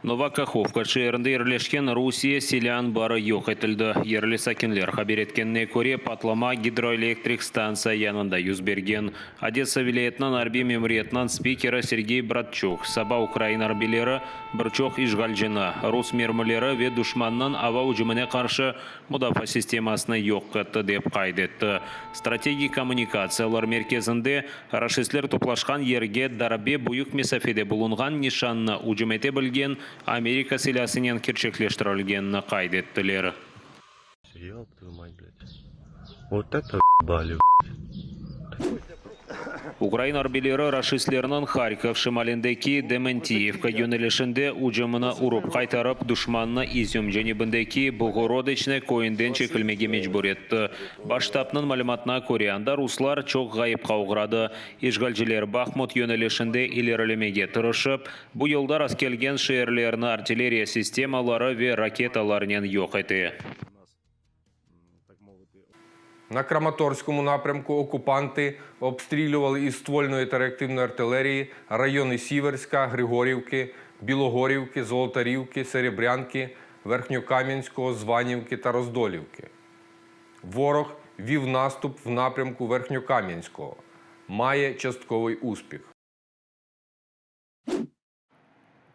Nova Kahovka şeerinde yerleşken Rusiye silâ anbarı yoq etildi. Yerli sakinler haber etkenine köre, patlama gidroelektrik stantsiya yanında yüz bergen. Odesa vilâyetiniñ arbiy memuriyetiniñ spikeri Sergey Bratçuk, saba ukrain arbiyleri bir çoq işğalcini rus mermileri ve duşmannıñ ava ücümine qarşı mudafaa sistemasını yoq etti, dep qayd etti. Strategik kommunikatsiyalar merkezinde raşistler toplaşqan yerge darbe büyük mesafede bulunğan nişannı ücüm ete bilgen Amerika silâsınen kerçekleştirilgenini qayd ettiler. Ukraina arbiyleri raşistlerniñ Harkov şimalindeki Dementiyevka yönelişinde ücümini urıp qaytarıp, duşmannı İzüm cenübindeki Boğorodıçne köyünden çekilmege mecbur etti. Baş ştabnıñ malümatına köre, anda ruslar çoq ğayıpqa oğradı. İşğalciler Bahmut yönelişinde ilerilemege tırışıp, bu yolda rastkelgen şeerlerni artilleriya sistemaları ve raketalarnen yoq ete. Na Kramatorskому напрямку окупанти обстрілювали із ствольної та реактивної артилерії райони Сіверська, Григорівки, Білогорівки, Золотарівки, Серебрянки, Верхньокам'янського, Званівки та Роздолівки. Ворог вів наступ в напрямку Верхньокам'янського. Має частковий успіх.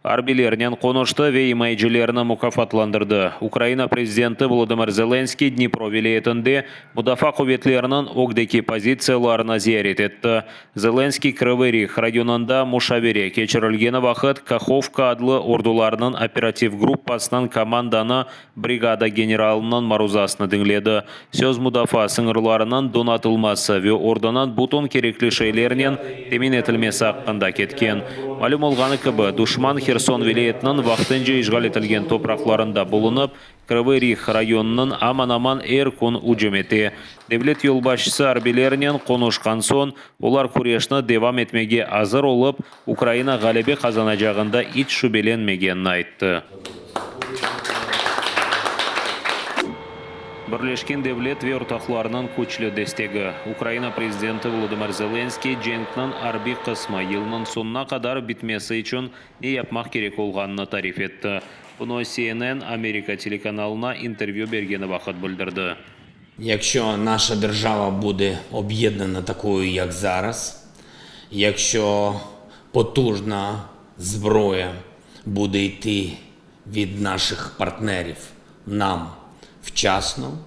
Arbiylernen qonuştı ve imayecilerni mukâfatlandırdı. Ukraina prezidenti Volodımır Zelenskıy Dnipro vilâyetinde Mudafaa quvetleriniñ ögdeki pozitsiyalarını ziyaret etti. Zelenskıy Krıvıy Rih rayonında muşavere keçirilgeni vaqıt Kahovka adlı ordularnıñ operativ gruppasınıñ komandanı brigada generalınıñ maruzasını diñledi. Söz mudafaa sıñırlarınıñ donatılması ve ordunıñ bütün kerekli şeylernen temin etilmesi aqqında ketken. Malüm olğanı kibi, duşman Herson vilâyetiniñ vaqtınca işğal etilgen topraqlarında bulunıp, Krıvıy Rih rayonınıñ aman-aman er kün ücüm ete. Devlet yolbaşçısı arbiylernen qonuşqan soñ, olar küreşni devam etmege azır olıp, Ukraina ğalebe qazanacağında iç şübelenmegenini ayttı. Birleşken Devlet ve ortaqlarınıñ küçlü destegi. Ukraina prezidenti Volodımır Zelenskıy cenkniñ arbiy qısmı yılnıñ soñuna qadar bitmesi içün ne yapmaq kerek olğanını tarif etti. Bunı CNN Amerika telekanalına intervyü bergeni vaqıt bildirdi. Якщо наша держава буде об'єднана такою, як зараз, якщо потужна зброя буде йти від наших партнерів нам вчасно,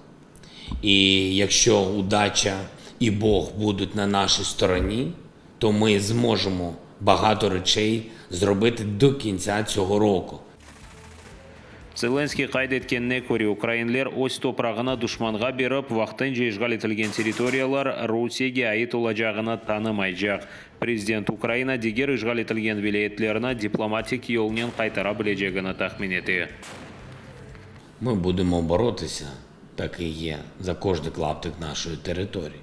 і якщо удача і Бог будуть на нашій стороні, то ми зможемо багато речей зробити до кінця цього року. Zelenskıy qayd etkenine köre, ukrainler öz toprağını duşmanğa berip, vaqtınca işğal etilgen territoriyalar Rusiyege ait olacağını tanımaycaq. Prezident Ukraina diger işğal etilgen vilâyetlerni diplomatik yolnen qaytara bilecegini tahmin ete. Ми будемо боротися, так і є, за кожний клаптик нашої території.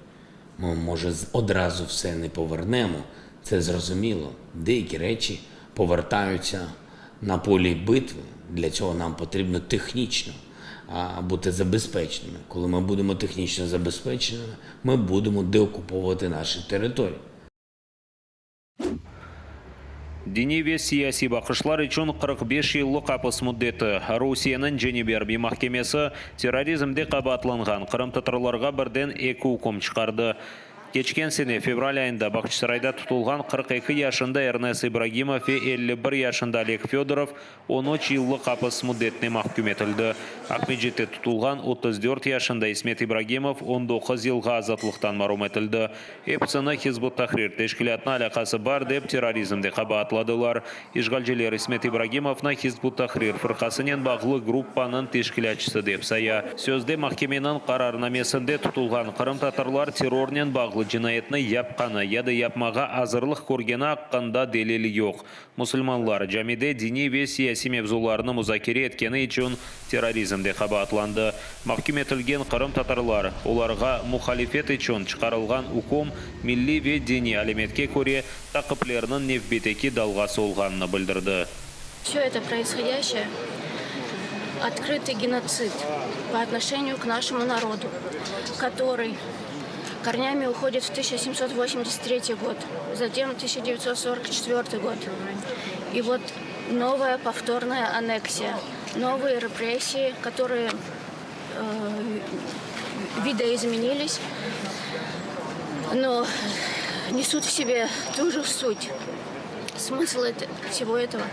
Ми, може, одразу все не повернемо, це зрозуміло. Деякі речі повертаються на полі битви. Для цього нам потрібно технічно бути забезпеченими. Коли ми будемо технічно забезпеченими, ми будемо деокуповувати наші території. Diniy ve siyasiy baqışlar içün 45 yıllıq apis müddeti, Rusiyeniñ Cenübiy arbiy mahkemesi terrorizmde qabaatlanğan qırımtatarlarğa birden eki üküm çıqardı. Keçken sene fevral ayında Bağçasarayda tutulğan 42 yaşında Ernes İbragimov ve 51 yaşında Oleg Fedorov On üç yıllıq apis müddetine mahküm etildi. Aqmescitte tutulğan 34 yaşında İsmet İbragimov 19 yılğa azatlıqtan marum etildi. Episini Hizb ut-Tahrir teşkilâtına alâqası bar dep terrorizmde qabaatladılar. İşğalciler İsmet İbragimovnı Hizb ut-Tahrir fırqasınen bağlı gruppanıñ teşkilâtçısı dep saya. Sözde mahkemeniñ qararnamesinde tutulğan qırımtatarlar terrornen bağlı cinayetni yapqanı ya da yapmağa azırlıq körgeni aqqında delil yoq. Musulmanlar camide diniy ve siyasiy mevzularnı muzakere etkeni içün terrorizmde qabaatlandı. Mahküm etilgen qırımtatarlar, olarğa muhalifet içün çıqarılğan üküm milliy ve diniy alâmetke köre taqiplerniñ nevbetteki dalğası olğanını bildirdi. Vsё это происходящее, открытый геноцид по отношению к нашему народу, который корнями уходит в 1783 год, затем 1944 год. И вот. Новая повторная аннексия, новые репрессии, которые видоизменились, но несут в себе ту же суть. Смысл это, всего этого –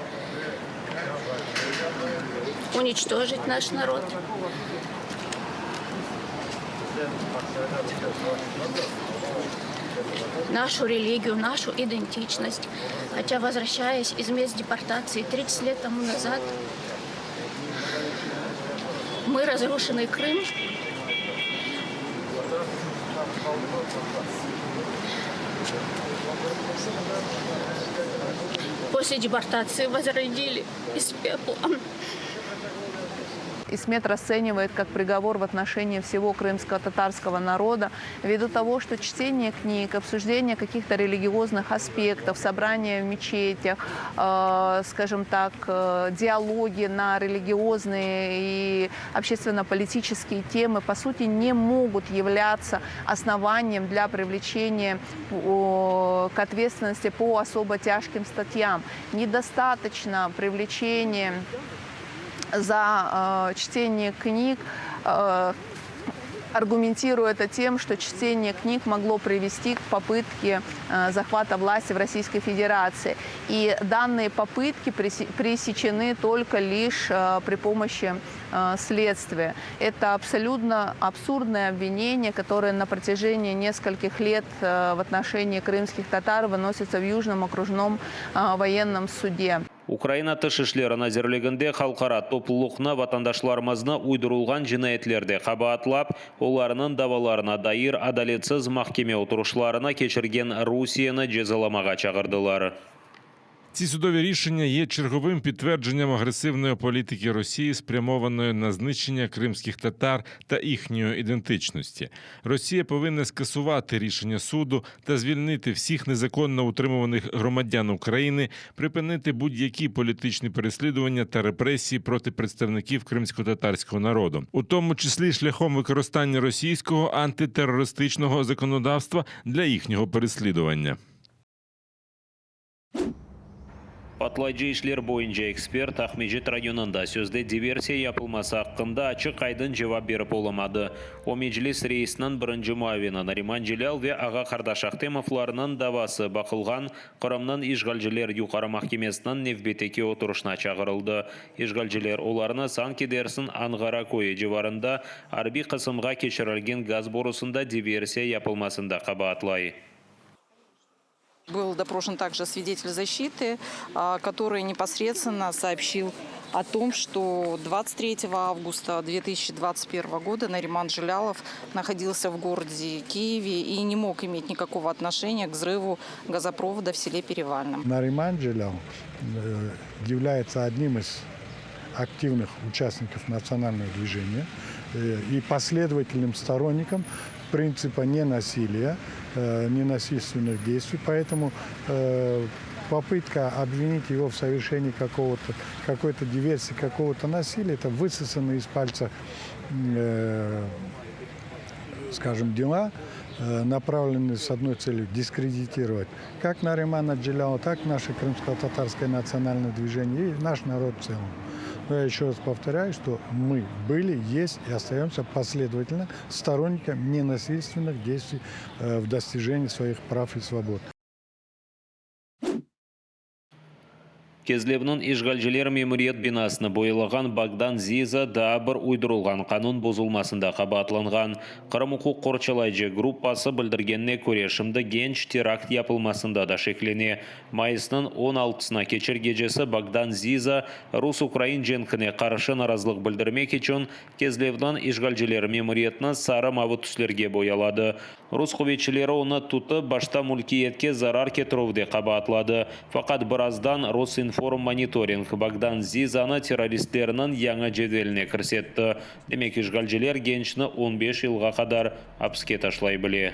уничтожить наш народ. Нашу религию, нашу идентичность. Хотя, возвращаясь из мест депортации 30 лет тому назад, мы, разрушенный Крым, после депортации возродили из пепла. Исмет расценивает как приговор в отношении всего крымско-татарского народа ввиду того, что чтение книг, обсуждение каких-то религиозных аспектов, собрания в мечетях, скажем так, диалоги на религиозные и общественно-политические темы, по сути, не могут являться основанием для привлечения к ответственности по особо тяжким статьям. Недостаточно привлечения за чтение книг, аргументируя это тем, что чтение книг могло привести к попытке захвата власти в Российской Федерации. И данные попытки пресечены только лишь при помощи следствия. Это абсолютно абсурдное обвинение, которое на протяжении нескольких лет в отношении крымских татар выносится в Южном окружном военном суде. Ukraina Tış işleri nazirliginde halqara toplulıqnı vatandaşlarımıznı uydurılğan cinayetlerde qabaatlap, olarnıñ davalarına dair adaletsiz mahkeme oturışlarını keçirgen Rusiyeni cezalamağa çağırdılar. Ці судові рішення є черговим підтвердженням агресивної політики Росії, спрямованої на знищення кримських татар та їхньої ідентичності. Росія повинна скасувати рішення суду та звільнити всіх незаконно утримуваних громадян України, припинити будь-які політичні переслідування та репресії проти представників кримськотатарського народу, у тому числі шляхом використання російського антитерористичного законодавства для їхнього переслідування. Patlayıcı işler boyunca ekspert Aqmescit rayonında sözde diversiya yapılması aqqında açıq-aydın cevap berip olamadı. O, Meclis reisiniñ birinci muavini Nariman Celâl ve ağa-qardaş Ahtemovlarnıñ davası baqılğan Qırımnıñ işğalciler Yuqarı mahkemesiniñ nevbetteki oturışına çağırıldı. İşğalciler olarnı sanki dersiñ Anğara köyü civarında arbiy qısımğa keçirilgen gaz borusında diversiya yapılmasında qabaatlay. Был допрошен также свидетель защиты, который непосредственно сообщил о том, что 23 августа 2021 года Нариман Джелялов находился в городе Киеве и не мог иметь никакого отношения к взрыву газопровода в селе Перевальном. Нариман Джелял является одним из активных участников национального движения и последовательным сторонником принципа ненасилия, ненасильственных действий. Поэтому попытка обвинить его в совершении какого-то, какой-то диверсии, какого-то насилия, это высосанные из пальца, скажем, дела, направленные с одной целью – дискредитировать как Наримана Джеляла, так и наше крымско-татарское национальное движение и наш народ в целом. Но я еще раз повторяю, что мы были, есть и остаемся последовательно сторонниками ненасильственных действий в достижении своих прав и свобод. Kezlevniñ işğalciler memuriyet binasını boyalağan Bogdan Ziza daa bir uydurılğan qanun bozulmasında qabaatlanğan. Qırım uquq qorçalayıcı gruppası bildirgenine köre, şimdi genç terakt yapılmasında da şeklene. Mayısnıñ on altısına keçer gecesi Bogdan Ziza rus-ukrain cenkine qarşı narazılıq bildirmek içün Kezlevniñ işğalciler memuriyetini sarı-mavı tüslerge boyaladı. Rus quvetçileri onı tutıp, başta mülkiyetke zarar ketirüvde qabaatladı. Faqat birazdan Rosinformmonitoring Bogdan Zizanı terroristlerniñ yañı cedveline kirsetti. Demek, işğalciler gençni on beş yılğa qadar apiske taşlay bile.